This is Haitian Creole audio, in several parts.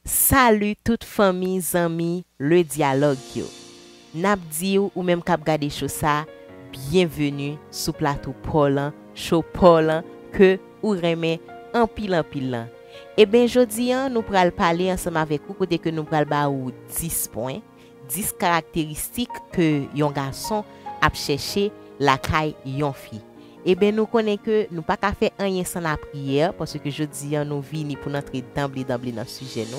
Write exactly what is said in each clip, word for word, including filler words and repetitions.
Salut tout fanmi, zanmi, Le Dialogue yo. N ap di w, ou menm k ap gade cho sa, byenveni sou plato pa w lan, cho pa w lan ke ou renmen anpil, anpil lan. Eben, jodi a, nou pral pale ansanm avèk ou kote ke nou pral ba ou dis pwen, dis karakteristik ke yon gason ap chèche lakay yon fi. Eben, nou konnen ke nou pa ka fè anyen san lapriyè, paske jodi a nou vini pou n antre danble, danble nan sijè nou.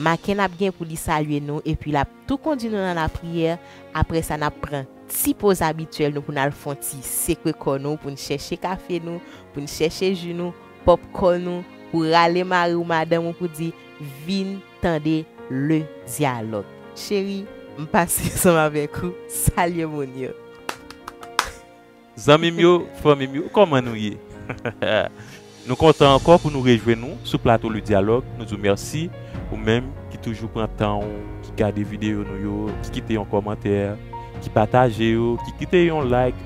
Maken ap gen pou li salye nou, epi l ap tou kondui nou nan lapriyè. Apre sa, n ap pran ti poz abityèl nou pou n al fè yon ti sekwe kò nou, pou n chèche kafe nou, pou n chèche ji nou, pòpkòn nou, pou rale mari w, madanm ou, pou di, vin tande Le Dialogue. Cheri, m pase ansanm avèk ou, salye moun yo. Zanmi m yo, fanmi m yo, kòman nou ye? Nou kontan ankò pou nou rejwenn nou sou plato Le Dialogue. Nou di w mèsi, ou menm ki toujou pran tan w, ki gade videyo nou yo, ki kite yon kòmantè, ki pataje yo, ki kite yon like.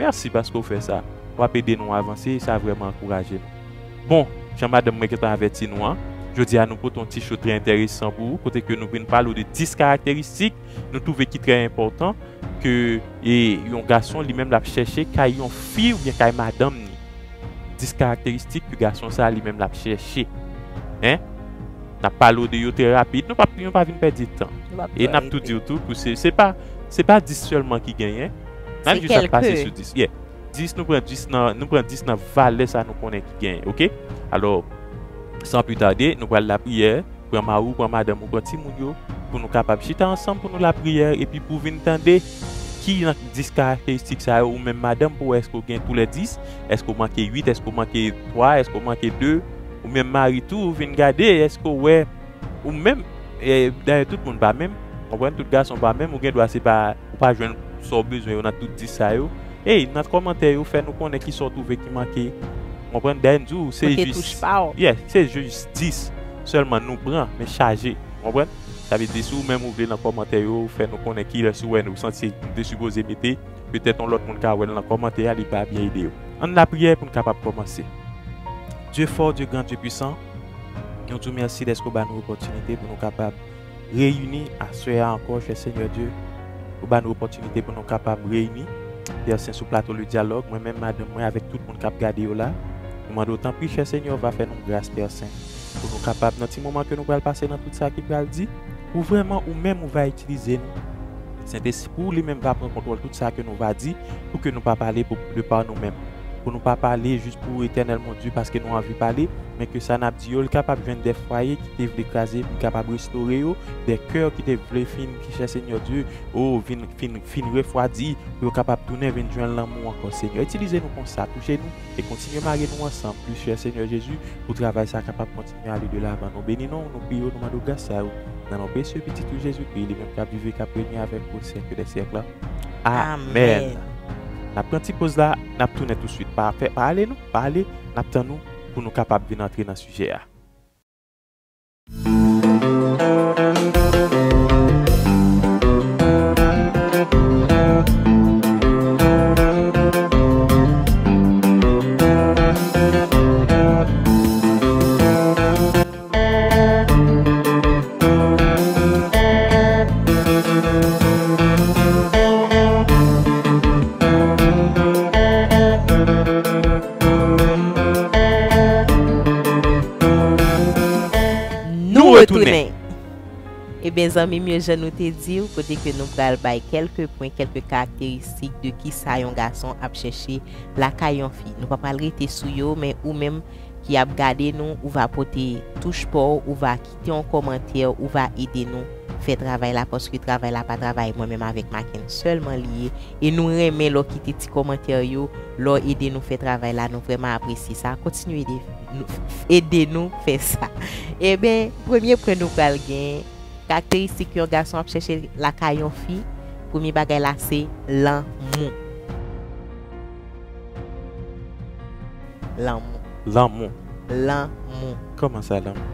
Mèsi paske w fè sa. W ap ede nou avanse, e sa vrèman ankouraje nou. Bon, jan madanm mwen gentan avèti nou an, jodi a nou pote yon ti cho trè enteresan pou ou, kote ke nou vin pale w de dis karakteristik nou twouve ki trè enpòtan ke, e, yon gason li menm l ap chèche kay yon fi oubyen kay madanm ni. Dis karakteristik ke gason sa li menm l ap chèche. Hein? N ap pale w de yo trè rapid. Nou p ap, nou pa vin pèdi tan. Nou p ap E n ap tou di w tou pou se, se pa, se pa dis sèlman ki genyen. N ap jis ap pase sou dis. Yeah. Dis, nou pran dis nan, nou pran dis nan valè sa nou konnen ki genyen, oke? Alò, san pli tade, nou pral lapriyè, pran mari w, pran madanm ou, pran timoun yo, pou nou kapab chita ansanm, pou nou lapriyè, epi pou vin tande ki nan dis karakteristik sa yo, ou menm madanm, pou wè èske w gen toulèdis, èske w manke uit, èske w manke twa, èske w manke de, ou menm mari tou, vin gade, èske w wè Ou menm, e, dayè tout moun pa menm, konprann, tout gason pa menm, ou gen dwa se pa, ou pa jwenn sa w bezwen yo nan tout dis sa yo. Ey, nan kòmantè yo, fè nou konnen kisa w twouve ki manke. Konprann, dayè n di w, se jis, yeah, se jis dis sèlman nou pran, men chaje. Konprann? Sa vle di, si w menm ou vle nan kòmantè yo, fè nou konnen kilès ou wè nou santi nou te sipoze mete. Petèt yon lòt moun ka wè l nan kòmantè a, li pa byen ede yo. Ann lapriyè pou n kapab kòmanse. Dye fò, Dye gran, Dye pwisan, nou di w mèsi dèske w ba nou opòtinite pou nou kapab reyini aswè a ankò, chè Senyè Dye. Ou ba nou opòtinite pou nou kapab reyini, Pè Sen, sou plato Le Dialogue, mwen menm, madanm mwen, avèk tout moun k ap gade yo la. Nou mande w, tanpri, chè Senyè, w va fè nou gras, Pè Sen, pou nou kapab, nan ti moman ke nou pral pase nan tout sa ki pral di, pou vrèman ou menm ou va itilize nou. Sentespri w li menm va pran kontwòl tout sa ke nou va di, pou ke nou pa pale pou, de pa nou menm. Pou nou pa pale jis pou Etènèl Bondye paske nou anvi pale, men ke sa n ap di yo, l kapab jwenn de fwaye ki te vle kraze, pou l kapab restore yo, de kè ki te vle fin, ki chè Senyè Dye, o, vin, fin, fin refwadi, pou yo kapab tounen vin jwenn lanmou ankò, Senyè. Itilize nou konsa, touche nou, e kontinye mare nou ansanm plis, chè Senyè Jezi, pou travay sa kapab kontinye ale de lavan. Nou beni non w, nou priye w, nou mande w gras sa yo. Nan non presye Pitit ou Jezikri, li menm k ap viv e k ap règne avèk ou syèk dè syèk la. Amèn. Amèn. N ap pran ti poz la, n ap tounen touswit. Pa fè, pa ale non, pa ale, n ap tann ou pou nou kapab vin antre nan sijè a. Nou retounen. Eben, zanmi m yo, jan nou te di w, kote ke nou pral bay kèlke pwen, kèlke karakteristik de kisa yon gason ap chèche lakay yon fi. Nou pa pral rete sou yo, men ou menm ki ap gade nou, ou va pote touch pa w, ou va kite yon kòmantè, ou va ede nou fè travay la, paske travay la pa travay mwen menm avèk Maken sèlman li ye. E nou renmen lè w kite ti kòmantè yo, lè w ede nou fè travay la, nou vrèman apresye sa. Kontinye ede nou, ede nou fè sa. Eben, premye pwen nou pral gen, karakteristik yon gason ap chèche lakay yon fi, premye bagay la se lanmou. Lanmou. Lanmou. Lanmou. Kòman sa, lanmou?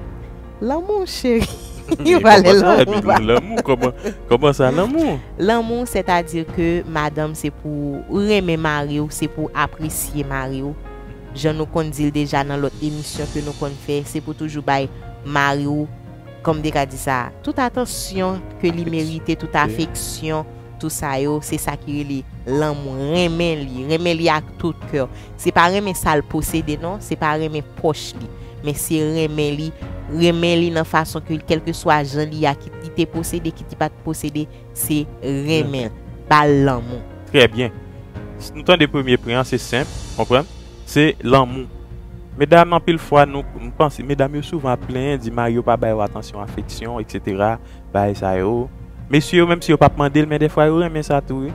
Lanmou, cheri. Pale lanmou, lanmou, kòman, kòman sa, lanmou? Lanmou, sètadi ke madanm, se pou ou renmen mari w, se pou w apresye mari w. Jan nou konn di l deja nan lòt emisyon ke nou konn fè, se pou toujou bay mari w kòm m te ka di sa, tout atansyon ke li merite, tout afeksyon, tout sa yo, se sa ki rele lanmou, renmen li, renmen li ak tout kè w. Se pa renmen sa l posede non, se pa renmen pòch li, men se renmen li, renmen li nan fason ke kèlkeswa jan li a, kit li te posede, kit li pa t posede, se renmen l, ba l lanmou. Trè byen. Nou tande premye pwen an, se senp, konprann? Se lanmou. Medam, anpil fwa, nou, nou panse, medam yo souvan ap plenyen, di mari yo pa ba yo atansyon, afeksyon, etsetera, bagay sa yo. Mesye yo, menm si yo p ap mande l, men dèfwa yo renmen sa tou, wi.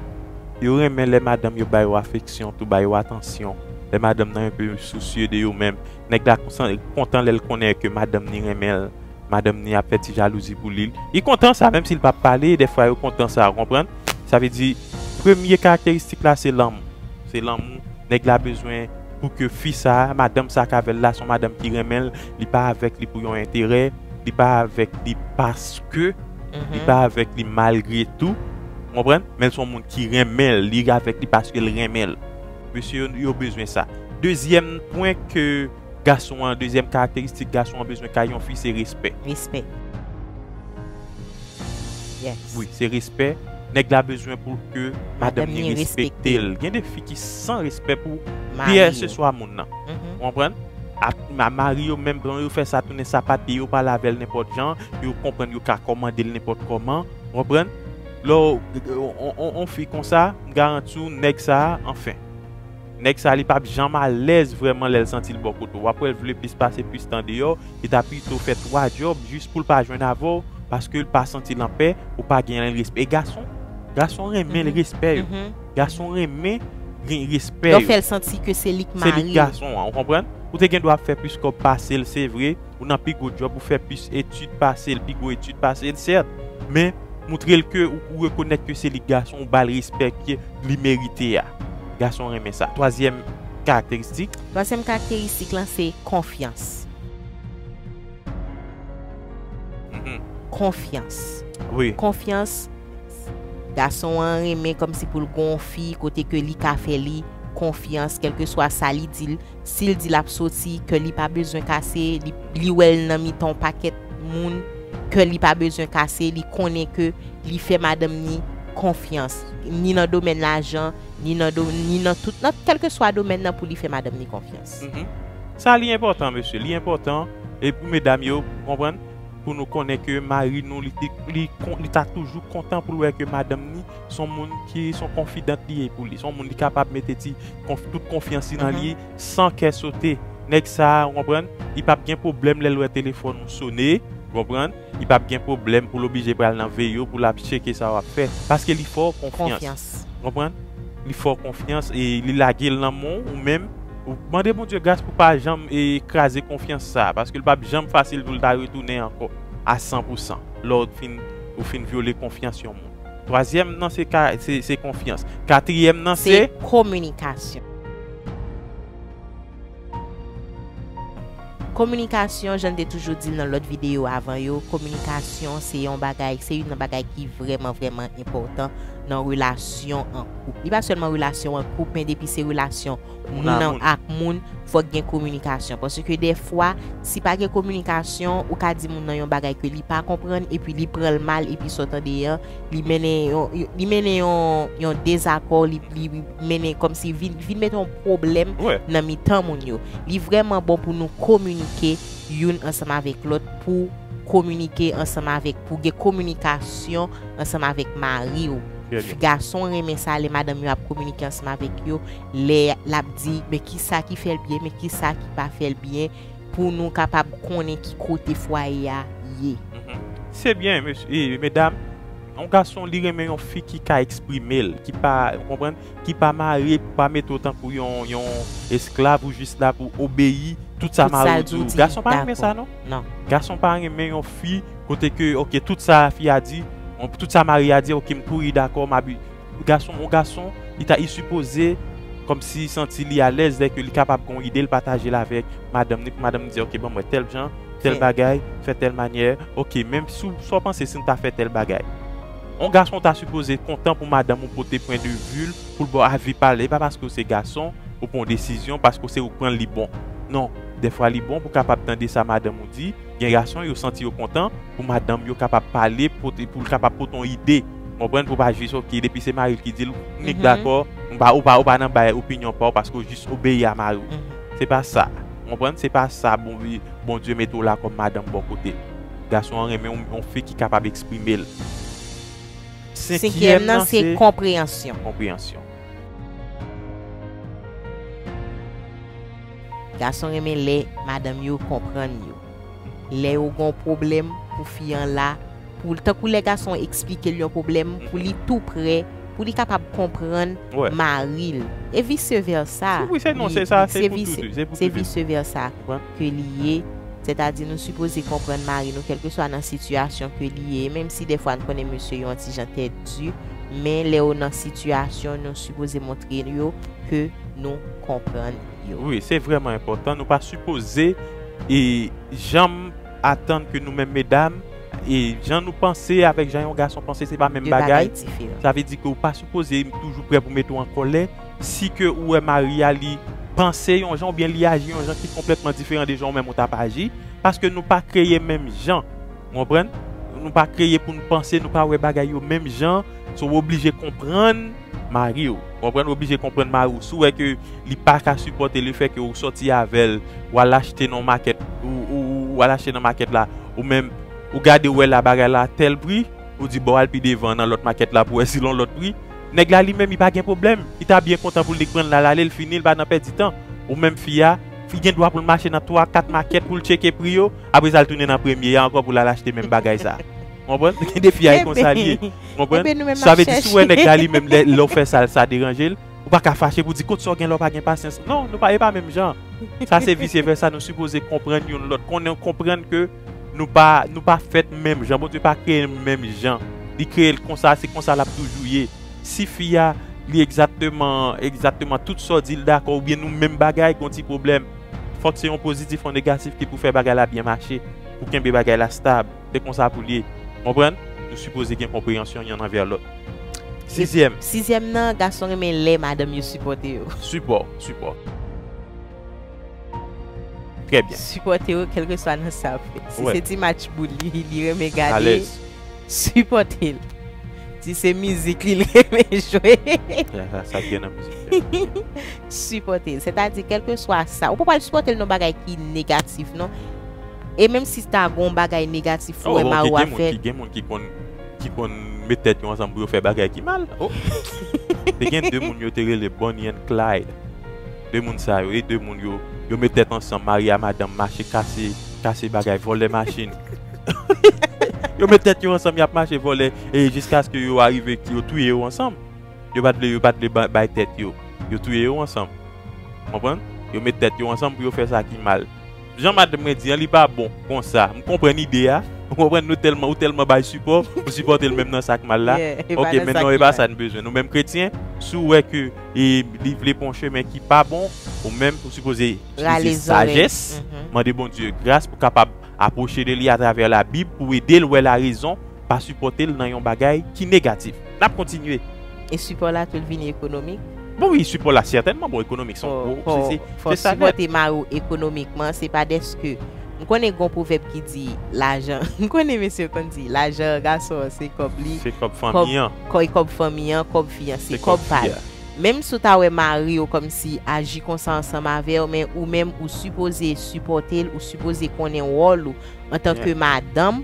Yo renmen lè madanm yo ba yo afeksyon, tou ba yo atansyon. Lè madanm nan enpe sousye de yo menm. Nèg la kontan lè l konnen ke madanm ni renmen l. Madanm ni ap fè ti jalouzi pou li. Li kontan sa, menm si l p ap pale, dèfwa yo kontan sa, ou konprann? Sa vle di, premye karakteristik la, se lanmou. Se lanmou. Nèg la bezwen pou ke fi sa, madanm sa k avè l la, se yon madanm ki renmen l, li pa avèk li pou yon enterè, li pa avèk li paske, li pa avèk li malgre tou, ou konprann? Men l se yon moun ki renmen l, li avèk li paske l renmen l. Mesye yo, yo bezwen sa. Dezyèm pwen ke gason an, dezyèm karakteristik gason an bezwen kay yon fi, se respè. Respè. Yes. Wi, se respè. Nèg la bezwen pou ke madanm ni respekte l. Gen de fi ki san respè pou pyè se swa moun nan. Ou konprann? Ak ma- mari yo menm, bon, yo fè sa tounen sapat pye yo, pale avè l nenpòt jan, yo konprann yo ka kòmande l nenpòt kòman. Ou konprann? Lè w- on, on, on fi konsa, m garanti w, nèg sa a, anfen. Nèg sa, li p ap janm alèz vrèman lè l santi l bò kote w. W ap wè l vle plis pase plis tan deyò, li ta pito fè twa djòb jis pou l pa jwenn avè w, paske l pa santi l anpè, ou pa gen l respè. E gason, gason renmen l respè yo. Gason renmen gen respè yo. Yo fè l santi ke se li k mari. Se li k gason an, ou konprann? Ou te gen dwa ap fè plis kòb pase l, se vre, ou nan pi gwo djòb, ou fè plis etid pase l, pi gwo etid pase l, sèt. Men, moutre l ke ou, ou rekonèt ke se li k gason, ou ba l respè ke li merite a. Gason renmen sa. Twazyèm karakteristik. Twazyèm karakteristik lan se konfyans. Konfyans. Wi. Konfyans. Gason an renmen kòmsi pou l gen yon fi kote ke li ka fè li konfyans, kèlkeswa sa li di l, si l di l ap soti, ke li pa bezwen kase, li, li wè l nan mitan yon pakèt moun, ke li pa bezwen kase, li konnen ke li fè madanm ni konfyans, ni nan domèn lajan, ni nan do, ni nan tout, nan kèlkeswa domèn nan pou li fè madanm ni konfyans. Sa li enpòtan, mesye, li enpòtan, e pou medam yo, konprann, pou nou konnen ke mari nou, li, li, li, li ta toujou kontan pou l wè ke madanm ni se yon moun ki se yon konfidant li ye pou li. Se yon moun li kapab mete ti konf, tout konfyans li nan li san kè sote. Nèg sa a, ou konprann, li p ap gen pwoblèm lè l wè telefòn ou sone, ou konprann, li p ap gen pwoblèm pou l oblije pral nan veyo pou l ap tcheke sa w ap fè, paske li fè w konfyans. Konfyans. Ou konprann? Li fè w konfyans e li lage l nan men w, ou menm, ou mande Bondye gras pou pa janm e kraze konfyans sa a, paske l p ap janm fasil pou l ta retounen ankò a san pou san lè w fin, ou fin vyole konfyans yon moun. Twazyèm nan se ka, se, se konfyans. Katriyèm nan se kominikasyon. Kominikasyon, jan n te toujou di l nan lòt videyo avan yo, kominikasyon se yon bagay, se youn nan bagay ki vrèman, vrèman enpòtan nan relasyon an koup. Li pa sèlman relasyon an koup, men depi se relasyon moun ak moun, fòk gen kominikasyon. Paske dèfwa, si pa gen kominikasyon, ou ka di moun nan yon bagay ke li pa konprann, epi li pran l mal, epi sa w tande an, li mennen yon, li mennen yon, yon dezakò, li, li mennen kòmsi vin, vin mete yon pwoblèm nan mitan moun yo. Li vrèman bon pou nou kominike youn ansanm avèk lòt, pou kominike ansanm avèk, pou gen kominikasyon ansanm avèk mari w. Gason renmen sa lè madanm yo ap kominike ansanm avèk yo, lè l ap di, men kisa ki fè l byen, men kisa ki pa fè l byen, pou nou kapab konnen ki kote fwaye a ye. Se byen, mesye, e, medam, yon gason, li renmen yon fi ki ka eksprime l, ki pa, ou konprann, ki pa mare, pou pa mete w tankou yon, yon esklav ou jis la pou obeyi tout sa mari w di w. Gason pa renmen sa, non. Gason pa renmen yon fi kote ke, oke, tout sa fi a di, tout sa mari a di, oke, m kouri dakò, m abi, gason, yon gason, li ta, li sipoze kòmsi santi li alèz lè ke li kapab gen yon ide, l pataje l avèk madanm ni, pou madanm ni di, oke, ban m wè tèl jan, tèl bagay, fè tèl manyè, oke, menm si w, sa w panse si n ta fè tèl bagay. Yon gason ta sipoze kontan pou madanm ou pote pwen de vi l, pou l ba w avi pa l, e pa paske w se gason, ou pran yon desizyon, paske w se ou k pran l, li bon. Non, dèfwa li bon pou kapab tande sa madanm ou di. Gen gason, yo santi yo kontan pou madanm yo kapab pale, pote, pou l kapab pote yon ide. Konprann? Pou pa jis, oke, depi se mari l ki di l, nik dakò, ou pa, ou pa, ou pa nan bay opinyon pa w paske w jis obeyi a mari w. Se pa sa. Konprann? Se pa sa Bon, Bondye mete w la kòm madanm bò kote. Gason an renmen yon, yon fi ki kapab eksprime l. Senkyèm nan se konpreyansyon. Konpreyansyon. Gason renmen lè madanm yo konprann yo. Lè yo gen yon pwoblèm, pou fi an la, pou, tankou lè gason eksplike l yon pwoblèm, pou li tou prè, pou li kapab konprann mari l. E vice versa. Wi, se, non, se sa, se pou tou de, se pou tou de. Se vice versa ke li ye. Sètadi, nou sipoze konprann mari nou, kèlkeswa nan sitiyasyon ke li ye, menm si dèfwa n konnen mesye yo yon ti jan tèt di, men lè yo nan sitiyasyon, nou sipoze montre yo ke nou konprann yo. Wi, se vrèman enpòtan. Nou pa sipoze, e, janm atann ke nou menm medam, e, jan nou panse avèk jan yon gason panse, se pa menm bagay. De bagay diferan. Sa vle di ke ou pa sipoze toujou prè pou mete w an kòlè si ke ou wè mari a li panse yon jan oubyen li aji yon jan ki konplètman diferan de jan ou menm ou t ap aji, paske nou pa kreye menm jan. Ou konprann? Nou pa kreye pou n panse, nou pa wè bagay yo menm jan. So, w oblije konprann mari w. Konprann? W oblije konprann mari w. Si w wè ke li pa ka sipòte lefètke ou sòti avè l, w al achte nan makèt, ou, ou, ou, w al achte nan makèt la, ou menm, ou gade w wè la bagay la tèl pri, ou di, "Bon, al pi devan nan lòt makèt la pou wè si l yon lòt pri." Nèg la li menm, li pa gen pwoblèm. Li ta byen kontan pou l te pran l la, l ale, l fini, l pa nan pèdi tan. Ou menm fi a, fi gen dwa pou l mache nan twa, kat makèt pou l tcheke pri yo, apre sa l tounen nan premye a ankò pou l al achte menm bagay sa. Konprann? Gen de fi a, e konsa l ye. Konprann? Sa vle di, si w wè nèg la li menm, lè, lè w fè sa, sa deranje l, ou pa ka fache pou di, "Kot sa w gen la, w pa gen pasyans." Non, nou pa, e pa menm jan. Sa se vice versa, nou sipoze konprann youn lòt. Konnen, konprann ke nou pa, nou pa fèt menm jan. Bondye pa kreye n menm jan. Li kreye l konsa, se konsa l ap toujou ye. Si fi a, li egzakteman, egzakteman tout sa w di l dakò, oubyen nou menm bagay, gon ti pwoblèm, fòk se yon pozitif, yon negatif ki pou fè bagay la byen mache, pou kenbe bagay la stab. Se konsa pou l ye. Konprann? Nou sipoze gen konpreyansyon yonn anvè lòt. Sizyèm. Sizyèm nan, gason renmen lè madanm yo sipòte yo. Sipò, sipò. Trè byen. Sipòte yo, kèlkeswa nan sa w ap fè. Si se ti match boul li, li renmen gade, sipòte l. Si se mizik li, li renmen jwe. Sa, sa, sa gen nan mizik. Sipòte l. Sètadi, kèlkeswa sa. Ou pa pral sipòte l nan bagay ki negatif, non. E menm si ta gon bagay negatif, ou wè mari w ap fè. Ki gen moun ki konn, ki konn met tèt yo ansanm pou yo fè bagay ki mal. Oh. Te gen de moun yo te rele Bonnie and Clyde. De moun sa yo, e de moun yo, yo met tèt ansanm, mari a madanm mache kase, kase bagay, vòlè machin. Yo met tèt yo ansanm, y ap mache vòlè, e jiskaske yo arive, yo touye yo ansanm. Yo pa t vle, yo pa t vle ba-, bay tèt yo. Yo touye yo ansanm. Konprann? Yo met tèt yo ansanm pou yo fè sa ki mal. Jan madanm mwen di an, li pa bon konsa. M konprann ide a. Ou konprann, nou tèlman, ou tèlman bay sipò, ou sipòte l menm nan sa k mal la. Ok, men non, e pa sa n bezwen. Nou menm kretyen, si w wè ke, e, li vle pran yon chemen ki pa bon, ou menm, ou sipoze itilize sajès, mande Bondye gras pou kapab apwoche de li atravè Labib, pou ede l wè larezon, pa sipòte l nan yon bagay ki negatif. N ap kontinye. E sipò la tou l vini ekonomik? Bon, wi, sipò la sètènman, bon, ekonomik se yon gwo, se, se, fò sipòte mari w ekonomikman, se pa dèske, m konnen gon pwovèb ki di, lajan, m konnen mesye yo konn di, lajan gason an se kòb li, se kòb fanmi an, kòb, kòb fanmi an, kòb fi an, se kòb pa l. Menm si w ta wè mari w kòmsi aji konsa ansanm avè w, men ou menm ou sipoze sipòte l, ou sipoze konnen wòl ou antanke madanm,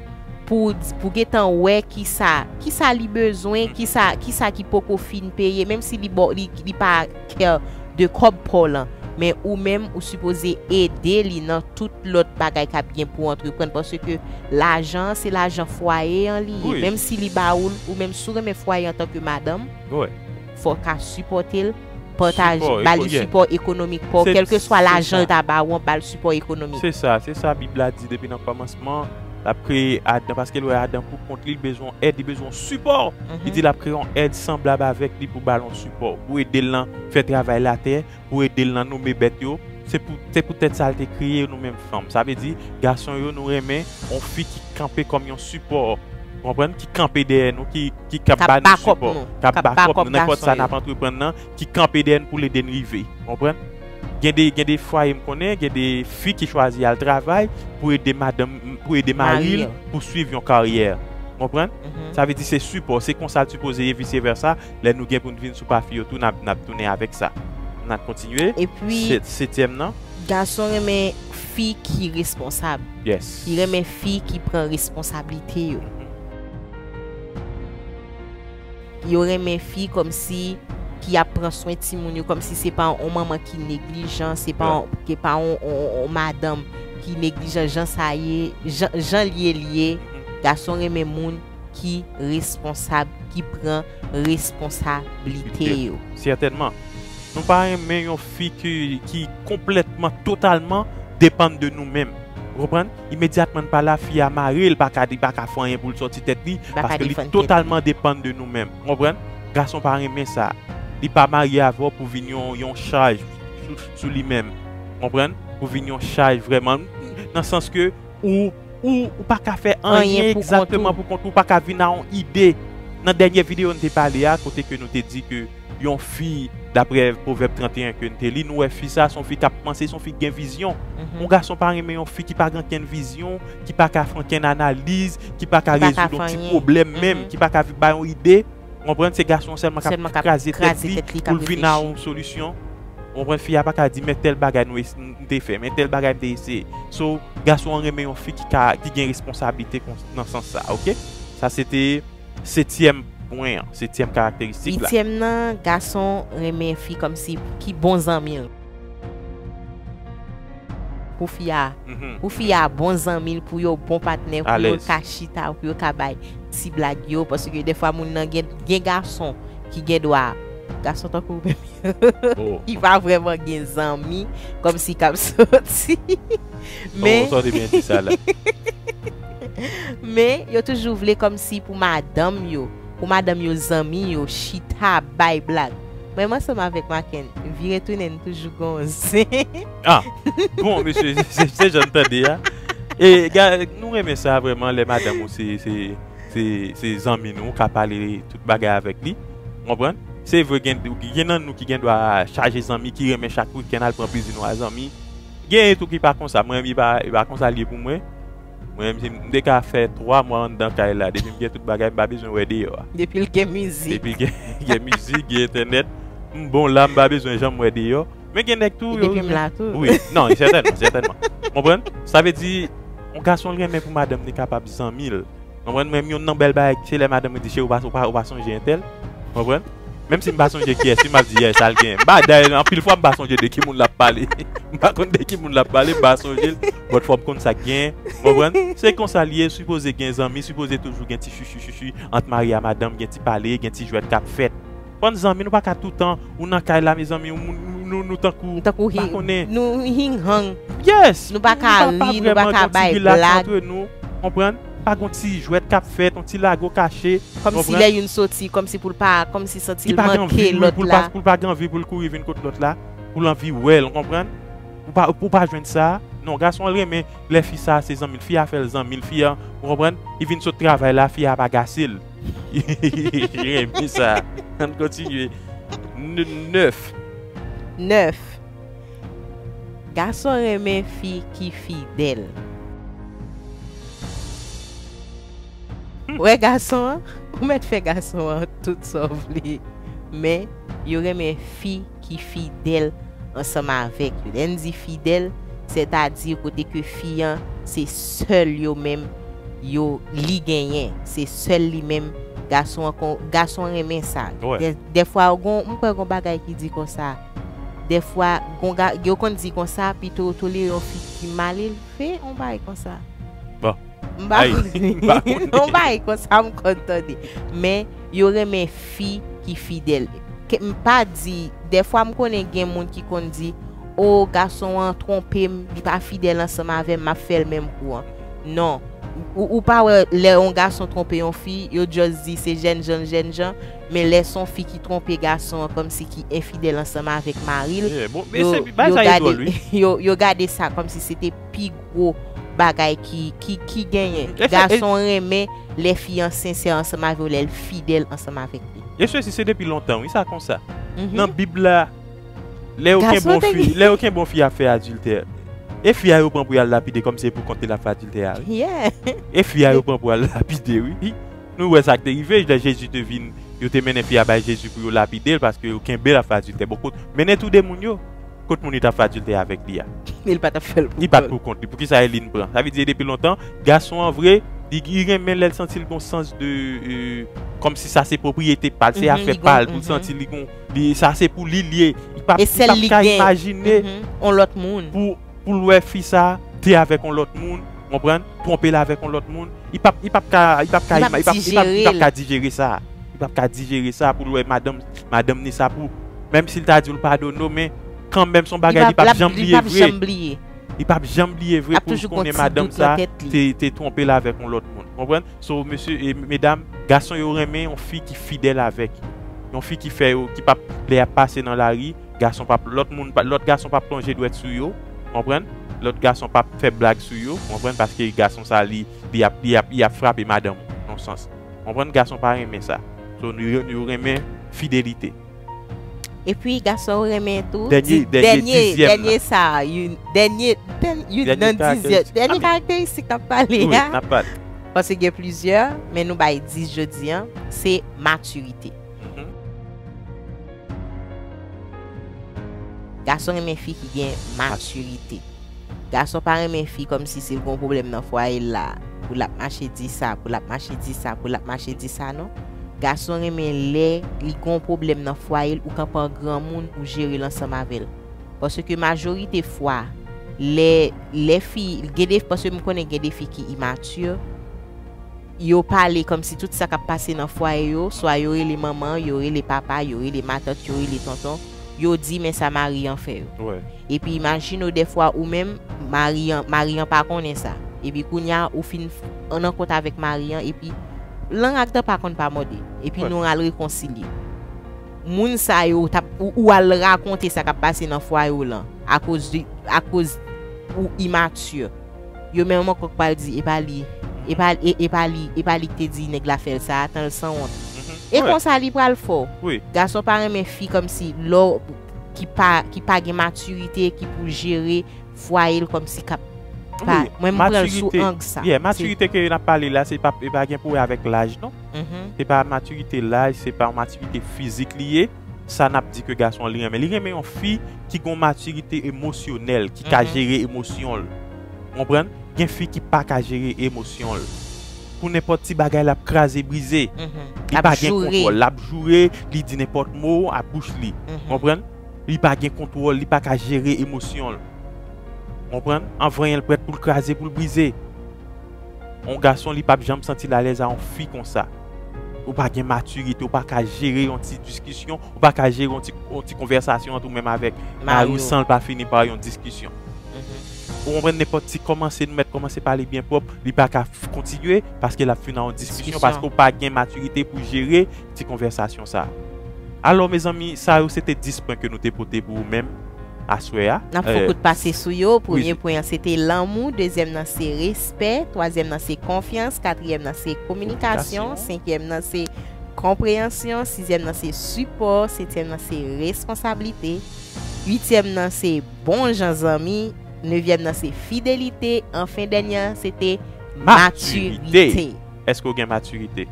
pou, pou gentan wè kisa, kisa li bezwen, kisa, kisa ki poko fin peye, menm si li ba w, li, li pa care de kòb pa w lan. Men ou menm, ou sipoze ede li nan tout lòt bagay k ap gen pou antreprann, paske lajan an, se lajan fwaye an li ye. Menm si li ba ou l, ou menm si w renmen fwaye antanke madanm, fò w ka sipòte l, pataje, ba li sipò ekonomik pa w, kèlkeswa lajan l ta ba w an, ba l sipò ekonomik. Se sa, se sa Bib la di depi nan kòmansman, l ap kreye Adan, paske l wè Adan pou kont li, li bezwen èd, li bezwen sipò. Li di l ap kreye yon èd sanblab avèk li pou ba l yon sipò, pou ede l nan fè travay latè, pou ede l nan nome bèt yo. Se pou, se poutèt sa l te kreye nou menm fanm. Sa vle di, gason yo, nou renmen yon fi ki kanpe kòm yon sipò. Konprann? Ki kanpe dèyè nou, ki, ki, k ap ba nou sipò, k ap bakòp nou, nenpòt sa n ap antreprann nan, ki kanpe dèyè n pou l ede n rive. Konprann? Gen de, gen de fwaye m konnen, gen de fi ki chwazi al travay pou ede madanm, pou ede mari l pou swiv yon karyè. Konprann? Sa vle di se sipò, se konsa l sipoze ye, vise vèsa. Lè nou gen pou n vin sou pa fi yo tou, n ap, n ap tounen avèk sa. N ap kontinye. Epi, setyèm nan, gason renmen fi ki responsab. Yes. Li renmen fi ki pran responsablite yo. Yo renmen fi kòmsi ki ap pran swen timoun yo, kòmsi se pa yon manman ki neglijan, se pa yon, se pa yon, yon, yon madanm ki neglijan. Jan sa ye, jan, jan l ye, l ye. Gason renmen moun ki responsab, ki pran responsablite yo. Sètènman. Nou pa renmen yon fi ki, ki konplètman, totalman depann de nou menm. Ou konprann? Imedyatman l pa la, fi a mare, li pa ka, li pa ka fè anyen pou l sòti tèt li, paske li totalman depann de nou menm. Ou konprann? Gason pa renmen sa. Li pa marye avè w pou vin yon, yon chaj sou, sou li menm. Ou konprann? Pou vin yon chaj vrèman. Nan sans ke ou, ou, ou pa ka fè anyen egzakteman pou kont ou, ou pa ka vin a yon ide. Nan dènye videyo n te pale a, kote ke nou te di ke yon fi, daprè Pwovèb trannteyen ke n te li, nou wè fi sa, se yon fi k ap panse, se yon fi ki gen vizyon. Yon gason pa renmen yon fi ki pa gen okenn vizyon, ki pa ka fè okenn analiz, ki pa ka rezoud yon ti pwoblèm menm, ki pa ka bay yon ide. Ou konprann? Se gason sèlman k ap kraze tèt li pou l vin a yon solisyon. Ou konprann? Fi a pa ka di, "Men tèl bagay nou es-, n te fè, men tèl bagay n te eseye." So, gason an renmen yon fi ki ka, ki gen responsablite kon-, nan sans sa, oke? Sa se te setyèm pwen an, setyèm karakteristik la. Uityèm nan, gason renmen fi kòmsi ki bon zanmi l. Pou fi a, pou fi a bon zanmi l, pou yo bon patnè, pou yo ka chita, pou yo ka bay ti blag yo, paske dèfwa moun nan gen, gen gason ki gen dwa, gason tankou ou menm, ki pa vrèman gen zanmi, kòmsi k ap soti. Men, men yo toujou vle kòmsi pou madanm yo, pou madanm yo, zanmi yo, chita, bay blag. Mwen, m ansanm avèk Maken, vire tounen, n toujou gon zen. Ah, bon, mesye, se, se jan n tande a. E, ga-, nou renmen sa vrèman, lè madanm ou se, se, se, se zanmi nou, ou ka pale tout bagay avèk li. Ou konprann? Se vre, gen, gen nan nou ki gen dwa chaje zanmi, ki renmen chak wikenn al pran plezi nou a zanmi. Gen tou ki pa konsa. Mwen, li pa, li pa konsa l ye pou mwen. Mwen, m, m te ka fè twa mwa anndan kay la. Depi m gen tout bagay, m pa bezwen wè deyò a. Depi l gen mizik. Depi l gen, gen mizik, gen entènèt, m bon la, m pa bezwen janm wè deyò. Men gen nèg tou, yo. Depi m la tou. Wi, non, sètènman, sètènman. Konprann? Sa vle di, yon gason l renmen pou madanm li kapab zanmi l. Konprann? Menm youn nan bèl bagay, se lè madanm li di, "Cheri, ou pa, ou pa, ou pa sonje entèl?" Konprann? Menm si m pa sonje kiyès li, m ap di, "Yè, sa l gen." M pa, dayè, anpil fwa, m pa sonje de ki moun l ap pale. M pa konn de ki moun l ap pale, m pa sonje l. But fò m konn sa k gen. Konprann? Se konsa l ye, sipoze gen zanmi, sipoze toujou gen ti chichi, chichi ant mari a madanm, gen ti pale, gen ti jwèt k ap fèt. Konn zanmi, nou pa ka toutan, ou nan kay la, mezanmi, ou, nou, nou, nou tankou, tankou pa konnen. Nou hing hang. Yes! Nou pa ka ri, nou pa ka bay blag. Antre nou, konprann? Pa gon ti jwèt k ap fèt, yon ti lago kache. Kòmsi lè youn soti, kòmsi pou l pa, kòmsi santi l manke lòt la. Pou l pa gen anvi pou l kouri vin kot lòt la, pou l anvi wè l, ou konprann? Ou pa, ou pa jwenn sa? Non, gason an renmen lè fi sa se zanmi l, fi a fè l zanmi l, fi a, ou konprann? Li vin sot travay la, fi a ap agase l. Li renmen sa. Ann kontinye. N-, nèf. Nèf. Gason renmen fi ki fidèl. Wè gason an, ou mèt fè gason an tout sa w vle. Men, yo renmen fi ki fidèl ansanm avèk yo. Lè n di fidèl, sètadi kote ke fi an, se sèl yo menm, yo, li genyen. Se sèl li menm, gason an kon, gason renmen sa. Wè. Dè, dèfwa, gon, m kwè gon bagay ki di konsa. Dèfwa, gon ga-, yo konn di konsa, pito w tolere yon fi ki mal elve, yon bagay konsa. Bon. M pa konn. M pa konn. Yon bagay konsa m konn tande. Men, yo renmen fi ki fidèl. Ke, m pa di, dèfwa m konnen gen moun ki konn di, "O, gason an twonpe m, li pa fidèl ansanm avè m, m ap fè l menm kou an." Non. Ou, ou pa wè lè yon gason twonpe yon fi, yo just di se jènjan, jènjan, men lè se yon fi ki twonpe gason an, kòmsi ki enfidèl ansanm avèk mari l, yo, yo gade, yo, yo gade sa kòmsi se te pi gwo bagay ki, ki, ki genyen. Gason renmen lè fi an sensè ansanm avè w, lè l fidèl ansanm avèk li. E sesi se depi lontan, wi, sa konsa. Nan Bib la, Lè yo kenbe yon fi, lè yo kenbe yon fi ap fè adiltè, e fi a yo pran pou y al lapide kòm se pou kont li l ap fè adiltè a, wi. E fi a yo pran pou al lapide, wi. Nou wè sa k te rive, lè Jezi te vin, yo te mennen fi a bay Jezi pou yo lapide l paske yo kenbe l ap fè adiltè. Bon, kot, mennen tou de moun yo, kot moun li t ap fè adiltè avèk li a? Li pa t ap fè l pou kont li. Li pa t pou kont li. Poukisa e li n pran? Sa vle di depi lontan, gason an vre, li, li renmen lè l santi l gon sans de, euh, kòmsi sa se pwopriyete pa l, se afè pa l, pou l santi li gon, li, sa se pou li l ye. Li p ap, li p ap ka imajine yon lòt moun pou, pou l wè fi sa te avèk yon lòt moun, konprann? Twonpe l avèk yon lòt moun. Li p ap, li p ap ka, li p ap ka, li p ap, li p ap, li p ap ka dijere sa. Li p ap ka dijere sa pou l wè madanm, madanm ni sa pou, menm si l ta di l padone w, men kanmenm se yon bagay li p ap janm bliye vre. Li p ap janm bliye vre pou l konnen madanm sa te, te twonpe l avèk yon lòt moun. Konprann? So, mesye e medam, gason yo renmen yon fi ki fidèl avèk yo. Yon fi ki fè yo, ki p ap, lè y ap pase nan lari, gason p ap, lòt moun, lòt gason p ap plonje dwèt sou yo, konprann? Lòt gason p ap fè blag sou yo, konprann? Paske gason sa, li, li ap, li ap, li ap frape madanm ou, nan sans. Konprann? Gason pa renmen sa. So, nou, yo renmen fidelite. Epi, gason yo renmen tou, dènye, dènye, dènye sa, youn, dènye, youn nan dizyèm, dènye karakteristik n ap pale a. Paske gen plizyè, men nou bay dis jodi a, se matirite. Gason renmen fi ki gen matirite. Gason pa renmen fi kòmsi si l gon pwoblèm nan fwaye l la, pou l ap mache di sa, pou l ap mache di sa, pou l ap mache di sa, non. Gason renmen lè li gon pwoblèm nan fwaye l, ou kanpe an granmoun, ou jere l ansanm avè l. Paske majorite fwa, lè, lè fi, gen de, paske m konnen gen de fi ki imati, yo pale kòmsi tout sa k ap pase nan fwaye yo, swa yo rele manman, yo rele papa, yo rele matant, yo rele tonton, yo di men sa mari an fè yo. Epi imajine w dèfwa ou menm, mari an, mari an pa konnen sa. Epi kounye a ou fin nan kont avèk mari an, epi lang ak dan pa konn pa mòde. Epi nou al rekonsilye. Moun sa yo t ap, ou, ou al rakonte sa k ap pase nan fwaye w lan, akoz de, akoz ou imati. Yo menm ankò k pral di, e pa li, e pa, e, e pa li, e pa li k te di nèg la fè l sa, tan l sanwont. E konsa li pral fè w. Gason pa renmen fi kòmsi lò ki pa, ki pa gen matirite, ki pou jere fwaye l kòmsi k ap pa, mwen m pran l sou ang sa. Yeah, matirite ke n ap pale la, se pa, e pa gen pou wè avèk laj, non. Se pa matirite laj, se pa yon matirite fizik li ye. Sa n ap di ke gason an li renmen. Li renmen yon fi ki gon matirite emosyonèl, ki ka jere emosyon l. Konprann? Gen fi ki pa ka jere emosyon l. Pou nenpòt ti bagay, l ap kraze brize. Li pa gen kontwòl. L ap joure, li di nenpòt mo ak bouch li. Konprann? Li pa gen kontwòl, li pa ka jere emosyon l. Konprann? Anvan l prèt pou l kraze, pou l brize. Yon gason, li p ap janm santi l alèz a yon fi konsa. Ou pa gen matirite, ou pa ka jere yon ti diskisyon, ou pa ka jere yon ti, yon ti konvèsasyon ant ou menm avèk mari w san l pa fini pa yon diskisyon. Ou konprann, nenpòt ti kòmanse, nou mèt kòmanse pale byen pwòp, li pa ka f-, kontinye, paske l ap fin nan yon diskisyon, paske w pa gen matirite pou jere ti konvèsasyon sa. Alò, mezanmi, sa yo se te dis pwen ke nou te pote pou ou menm aswè a. N ap fè yon kout pase sou yo. Premye pwen an, se te lanmou. Dezyèm nan, se respè. Twazyèm nan, se konfyans. Katriyèm nan, se kominikasyon. Senkyèm nan, se konpreyansyon. Sizyèm nan, se sipò. Setyèm nan, se responsablite. Uityèm nan, se bon jan zanmi. Nevyèm nan, se fidelite. Anfen, dènye an, se te matirite. Èske w gen matirite?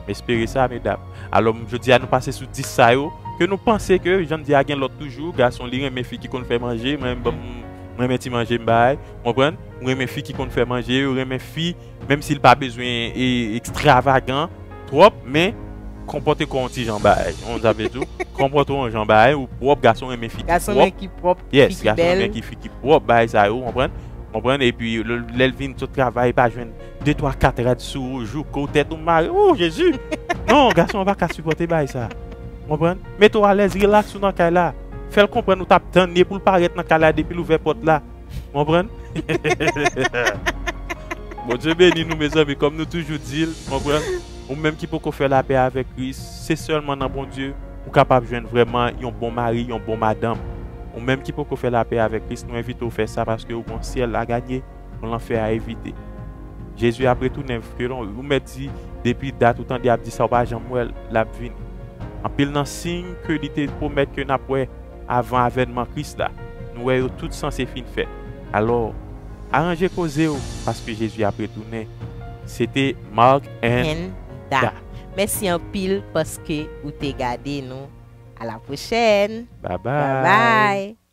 M espere sa, medam. Alò, jodi a, nou pase sou dis sa yo, ke nou panse ke, jan m di a, gen lòt toujou, gason, li renmen fi ki konn fè manje, mwen, m, m renmen ti manje m bay, konprann? M renmen fi ki konn fè manje, yo renmen fi, menm si l pa bezwen, e, ekstravagan twòp, men konpòte kò w yon ti jan bay, ou konn sa m vle di w? Konpòte w yon jan bay, ou pwòp, gason renmen fi ki pwòp. Gason renmen ki pwòp, fi ki bèl. Yes, gason renmen ki fi ki pwòp, bay sa yo, konprann? Konprann? Epi, lè, lè l vin sot travay, pa jwenn de, twa, kat rad sou ou, jouke w, tèt ou mare. O, Jezi! Non, gason an pa ka sipòte bagay sa. Konprann? Mete w alèz, rilaks ou nan kay la. Fè l konprann ou t ap tann li pou l parèt nan kay la depi l ouvè pòt la. Konprann? Bondye beni nou, mezanmi, kòm nou toujou di l, konprann? Ou menm ki poko fè lapè avèk Kris, se sèlman nan Bondye ou kapab jwenn vrèman yon bon mari, yon bon madanm. Ou menm ki poko fè lapè avèk Kris, nou envite w fè sa paske ou gon syèl a ganye. Pou lanfè a evite. Jezi ap retounen, ke lon, ou mèt di, depi dat ou tande ap di sa, ou pa janm wè l, l ap vini. Anpil nan siy ke li te pwomèt ke n ap wè avan avènman Kris la. Nou wè yo tout sanse fin fèt. Alò, aranje koze w, paske Jezi ap retounen. Se te Mark and And Da. Da. Mèsi anpil paske ou te gade nou. A la pwochèn. Bye Bye bye. bye.